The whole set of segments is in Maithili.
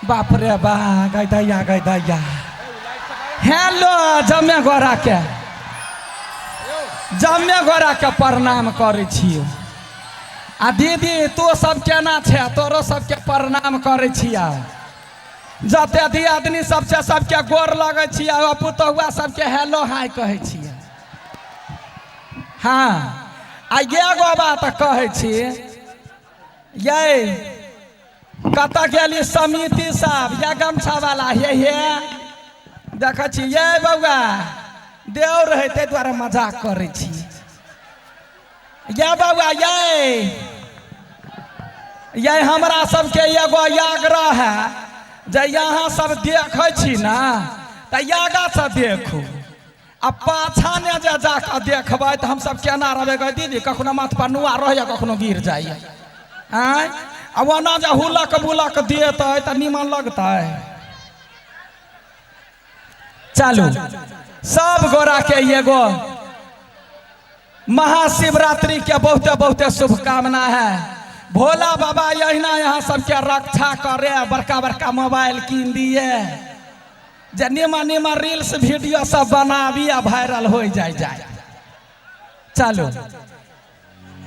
बाप रे बा, गै दैया गै दैया। हेलो जमे गोरा के, जमे गोरा के प्रणाम करै छियौ। आ दीदी तो सब केना छै, तोरो सबके प्रणाम करै छियौ। जते दियादनी सब छै सबके गोर लगै छियै, आ पुतहुआ सबके हेलो हाय कहै छियै। हाँ, आ एगो बात कहै छी, यै कतऽ गेली समिति साहब या गमछा वाला? हे हे देखै छी यै बौआ, देव रहै ताहि दुआरे मजाक करै छी। यै बौआ यै, यै हमरा सबके एगो आग्रह है जे यहाँ सब देखै छी ने तऽ आगाँ से देखू, आ पाछा ने जे जाकऽ देखबै तऽ हमसब केना रहबै गै दीदी? कखनो माथ पर नुआ रहैया, कखनो गिर जाइया। आँय, आ ओना जे हुलक बुलक देतै तऽ नीमन लगतै? चलू, सब गोरा के एगो महाशिवरात्रि के बहुते बहुते शुभकामना है। भोला बाबा यहिना यहाँ सबके रक्षा करे, बड़का बड़का मोबाइल कीन दिए जे नीमन नीमन रील्स वीडियो सब बनाबी आ वायरल हो जाय जाय। चलू,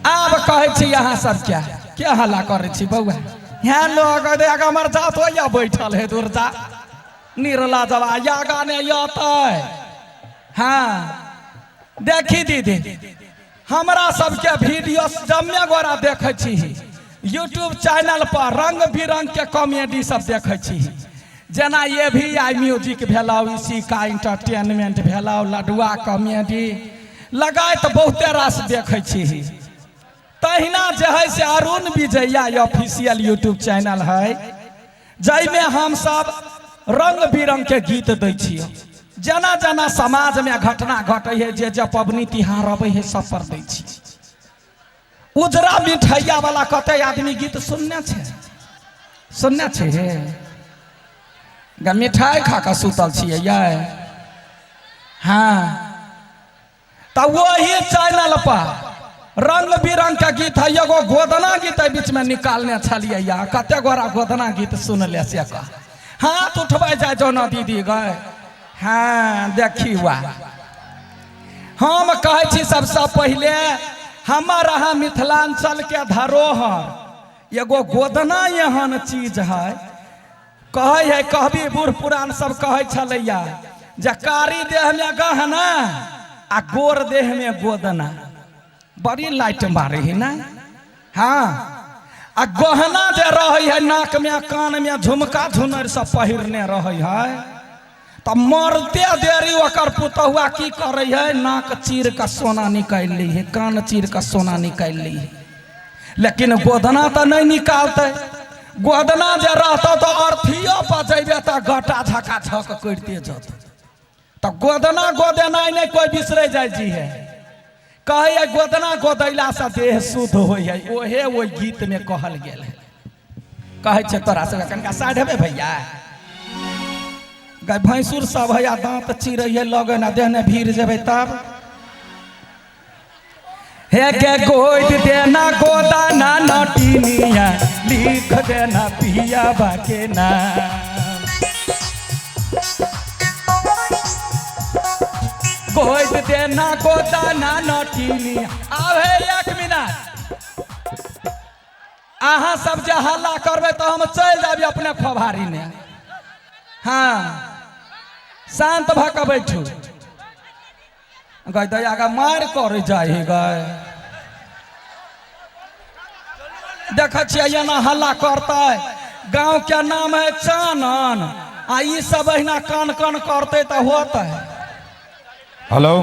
आब कहै छी अहाँ सबके, के हल्ला करै छी बौआ? हेलो हमर जात होइया बैठल है दुर्जा निरला जवा आगा ने यतै। हाँ देखी दीदी, हमरा सबके वीडियो जम्मे गोरा देखै छी यूट्यूब चैनल पर, रंग बिरंग के कॉमेडी सब देखै छी, जेना ये भी आई म्यूजिक भेलौ, इसी का इंटरटेनमेंट भेलौ, लडुआ कॉमेडी लगाइत बहुते रास देखै छी। तहिना जे है से अरुण विजया ऑफिशियल यूट्यूब चैनल है, जाहिमे हम सब रंग बिरंग के गीत दै छियै। जेना जेना समाजमे घटना घटै है, जे जे पबनी तिहार अबै है, सब पर दै छी। उजरा मिठैया वाला कते आदमी गीत सुनने छै? सुनने छै? हे ग, मिठाई खा कऽ सुतल छियै यै? हाँ, तऽ वही चैनल पर रंग बिरंग के गीत है। एगो गोदना गीत एहि बीच में निकालने छलियै या, कते गोरा गोदना गीत सुनले से कह, हाथ उठबै जाय जो न दीदी गए। हाँ देखी, वाह, हम कहै छी सबसँ पहिले हमर अहाँ मिथिलांचल के धरोहर एगो गोदना एहन चीज है। कहै है कहबी, बूढ़ पुरान सब कहै छलैया जे कारी देह में गहना आ गोर देह में गोदना। बड़ी लाइट मारे है ना? हाँ, आ गहना जे रहै है नाक में कान में झुमका झुनर सब पहिरने रहै है, तऽ मरते देरी ओकर पुतहुआ की करै है? नाक चीर कऽ सोना निकालि लै है, कान चीर कऽ सोना निकालि लै है, लेकिन गोदना तऽ नहि निकालतै। गोदना जे रहतौ तऽ अर्थियो पर जैबे तऽ गटा झका झक करिते जतौ। तऽ गोदना गोदेनाइ नहि कोइ बिसरै जाइ जी है। कहै है गोदना गोदैलासँ देह शुद्ध होइ है, ओहे ओहि गीतमे कहल गेल है। कहै छै तोरा सबके कनिका साइड हेबै भैया गै, भैंसुर सब है आ दाँत चिरै है लगन आ देहने भीड़ जेबै तब। हे के गोद देना गोदाना नटिनिया, लिख देना पिया बाके नाम। गोद देना गोदाना नटिनिया। आब हे एक मिनट, अहाँ सब जे हल्ला करबै तऽ हम चलि जाबी अपने खोभारी ने। हाँ, शांत भऽ कऽ बैठू। गै दया गा, मारि करै जाइ है गै। देखै छियै एना हल्ला करतै, गाँव के नाम है चानन, आ ई सब अहिना कान कान करतै तऽ होतै? हेलो,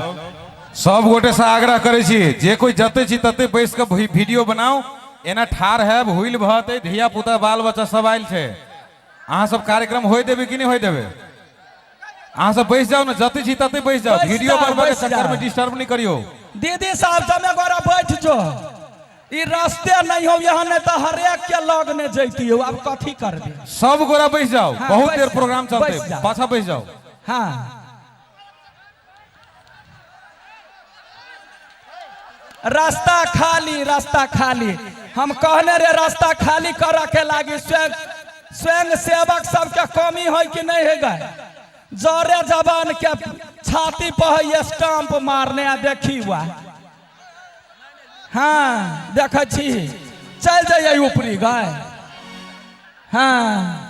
सब गोटे से आग्रह करै छी, जे कोई जते छी तते बैस के वीडियो बनाउ। एना ठार हैब हुइल भते, धिया पुता बाल बच्चा सब आयल छै। अहाँ सब कार्यक्रम होय देबै कि नहि होय देबै? अहाँ सब बैस जाउ ने, जते छी तते बैस जाउ। बैस वीडियो जाउ, बनबै के बैस चक्कर में जाउ। डिस्टर्ब नहीं करियो। दीदी साहब, जमे गोरा बैठ जो, ई रास्ते नहीं हो यहाँ, नहीं तो हरेक के लग ने जैती हो। अब कथी करबे? सब गोरा बैस जाओ। हाँ, बहुत बैस देर जाओ, प्रोग्राम चलते। बैस जाओ। पाछा बैस जाओ। हाँ, रास्ता खाली, रास्ता खाली। हम कहने रे रास्ता खाली कर के लागी स्वयं। स्वयं सेवक सबके कमी है कि नहीं है गए? जरे जवान के छाती पर है स्टाम्प मारने आ देखी हुआ। हाँ देख छी, चल जाइए ऊपरी गए। हाँ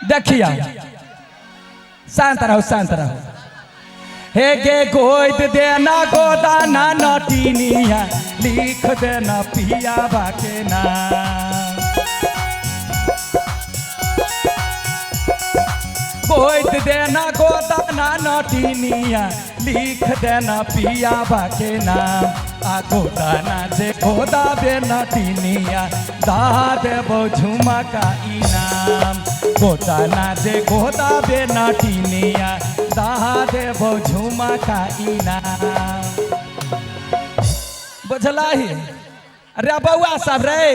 देखिए, शांत रहो शांत रहो। हे गे गोद देना गोदाना नटिनिया, लिख देना पिया बाके नाम। गोद देना गोदाना नटिनिया, लिख देना पिया बाके नाम। आ गोदाना जे गोदाबे नटिनिया, दा देबो झुमका इनाम। गोदाना जे गोदाबे नटिनिया, दा देबो झुमका इनाम। बुझलाही रे बउआ सब रे,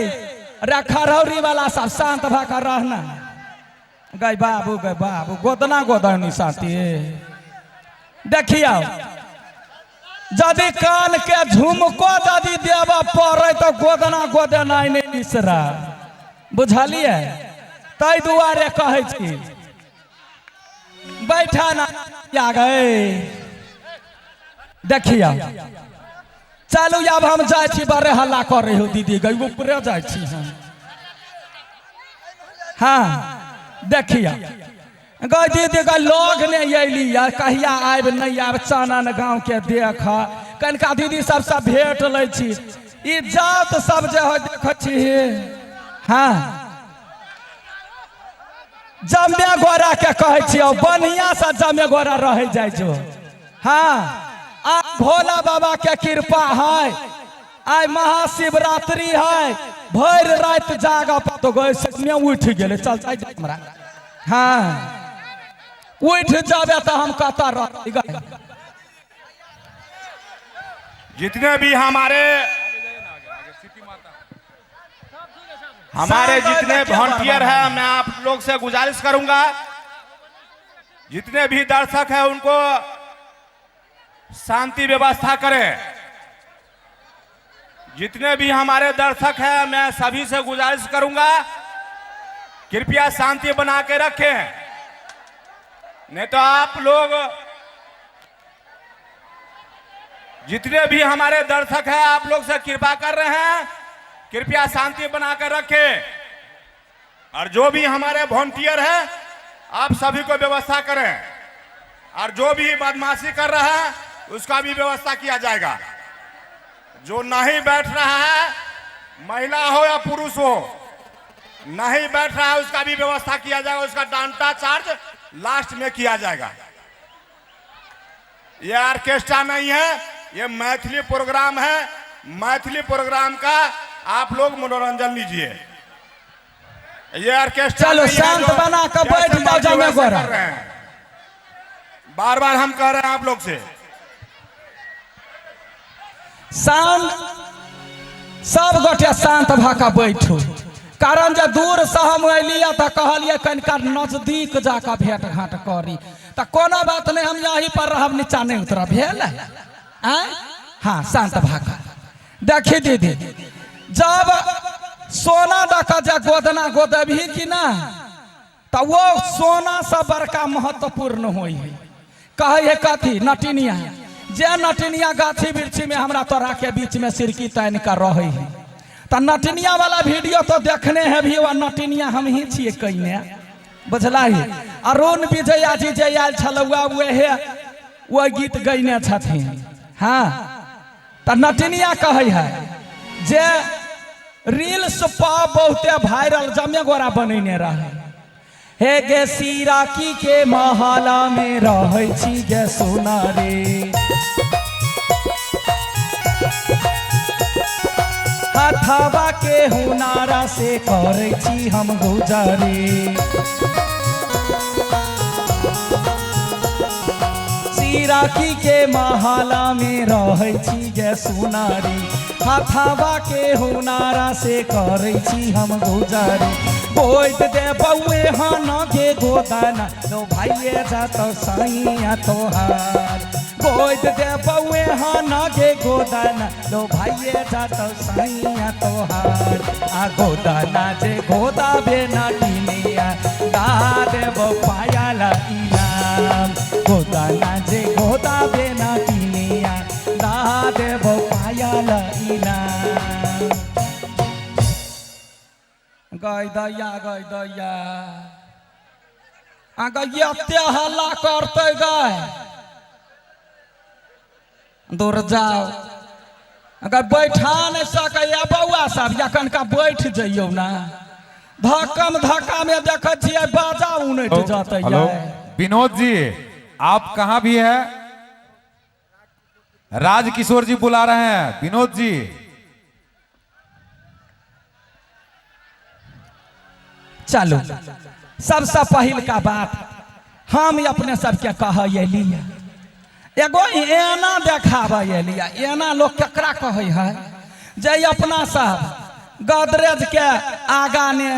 रे खरौरी वाला सब शांत भऽ कऽ रहना। गई बाबू गई बाबू, गोदना गोदनी साथी। देखियौ यदि कान के झुमको यदि देबऽ पड़े तो गोदना गोदेनाइ नहि बिसरा, बुझलियै? ताहि दुआरे कहै छी बैठा ना गए। देखियौ चलू आब हम जाइ छी, बड़े हल्ला करै हो दीदी गई, ऊपरे जाइ छी हम। हाँ देखियौ गई दीदी गई, लोग नहीं अयली है, कहिया आबि नहीं आबि चानन गाँव के देख। कनिका दीदी सबसँ भेंट लै छी, ई जात सब जे है देख छी। हाँ जमे गोरा के कहै छियौ, बढ़िया से जमे गोरा रह जाइ छौ। हाँ आ भोला बाबा के कृपा है, आइ महाशिवरात्रि है, भरि राति जागऽ पड़तौ। गई में उठि गेलै, चल जाइ हमरा। हाँ उठि जाबे तऽ हम कतऽ रहबै गए। जितने भी हमारे हमारे जितने वॉलंटियर हैं, मैं आप लोग से गुजारिश करूंगा, जितने भी दर्शक हैं उनको शांति व्यवस्था करें। जितने भी हमारे दर्शक हैं, मैं सभी से गुजारिश करूंगा, कृपया शांति बना के रखें, नहीं तो आप लोग जितने भी हमारे दर्शक हैं आप लोग से कृपा कर रहे हैं, कृपया शांति बनाकर रखें। और जो भी हमारे वॉलंटियर हैं आप सभी को व्यवस्था करें, और जो भी बदमाशी कर रहा है उसका भी व्यवस्था किया जाएगा। जो नहीं बैठ रहा है, महिला हो या पुरुष हो, नहीं बैठ रहा है उसका भी व्यवस्था किया जाएगा, उसका डांटा चार्ज लास्ट में किया जाएगा। ये ऑर्केस्ट्रा नहीं है, ये मैथिली प्रोग्राम है। मैथिली प्रोग्राम का आप लोग मनोरंजन लीजिए। ये ऑर्केस्ट्रा चलो, नहीं है शांत जो बना कर जैसे बैठ जाओ मर्जी जमे वैसे गोरा। कर रहे हैं। बार बार हम कह रहे हैं आप लोग से। शांत सब गोटे शांत भऽ कऽ बैठू, कारण जे दूर से हम अलियै तऽ कहलियै कनिका नजदीक जाकऽ भेंट घाट करी, तऽ कोनो बात नहीं, हम यहीं पर रहब, नीचा नहीं उतरब। भेल आँय? हाँ शांत भऽ कऽ देखी दीदी, जब सोना दऽ कऽ जे गोदना गोदबही कि ना, तऽ वो सोना से बड़का महत्वपूर्ण होइ है। कहै है कथी नटिनिया, जे नटिनिया गाछी वृक्षी में हमरा तोरा के बीच में सिरकी तानि कऽ रहै है। तऽ नटिनिया वाला वीडियो तो देखने है भी, वा नटिनिया हम ही छियै कइने, बुझलाही? अरुण विजया जी जे आयल छलौआ, उहे वो गीत गैने छथिन। हाँ तऽ नटिनिया कहै है जे रील्स पर बहुते वायरल जमे गोरा बनैने रहै। हे गे सिराकी के महला में रहै छी गे सोनारे, हथवा के हुनारा से करै छी हम गुजारे। सिराकी के महला में रहै छी गे सोनारी, हाथावा के हुनारा से करै छी हम गुजारी। गोद दे बउए हन के गोदाना लो भाइये जात सैया तोहार। गोद दे बउए हन के गोदाना लो भाइये जात सैया तोहार। आ गोदाना जे गोदाबे नटिनिया दा देबो पायल इनाम। गोदाना जे गोदाबे नटिनिया दा देबो पायल इनाम। गय दैया गय दैया आ गय एते हल्ला करतै गय, दूर जाओ। अगर बैठा नहीं सकैया बौआ सब, या कनका बैठ जइयौ ना, धक्कम धक्का में देखै छियै बाजा उनटि जतै। हेलो विनोद जी, आप कहाँ भी है? राज किशोर जी बुला रहे हैं। विनोद जी चलो, सबसे पहिल का बात हम अपने सबके कह एलियै, एगो एना देखाबे एलियै। एना लोग केकरा कहै है? जे अपना सब गोदरेज के आगा ने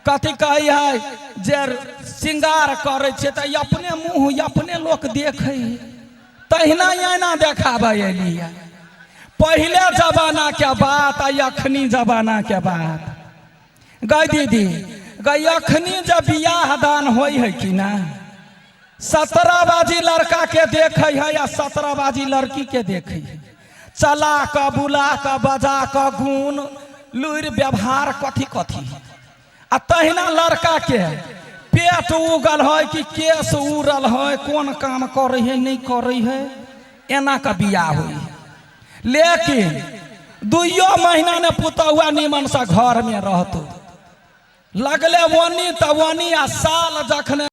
कथी कहै है जे श्रृंगार करै छियै तऽ अपने मुँह अपने लोक देखै है, तहिना एना देखाबे एलियै। पहिले जमाना के बात आ अखनी जमाना के बात। गय दीदी गय, अखनी जब बियाह दान होइ है कि ना, 17 बाजी लड़का के देखै है या 17 बाजी लड़की के देखै है। चला कऽ बुला कऽ बजा कऽ गुण लुरि व्यवहार कथी कथी। आ तहिना लड़का के पेट उगल है कि केस उड़ल है, कोन काम करै है नहीं करै है, एना के बियाह होइ है। लेकिन 2 महीना ने पुतहुआ निमन से घर में रहतो, लगले वनी त वनी आ साल जखने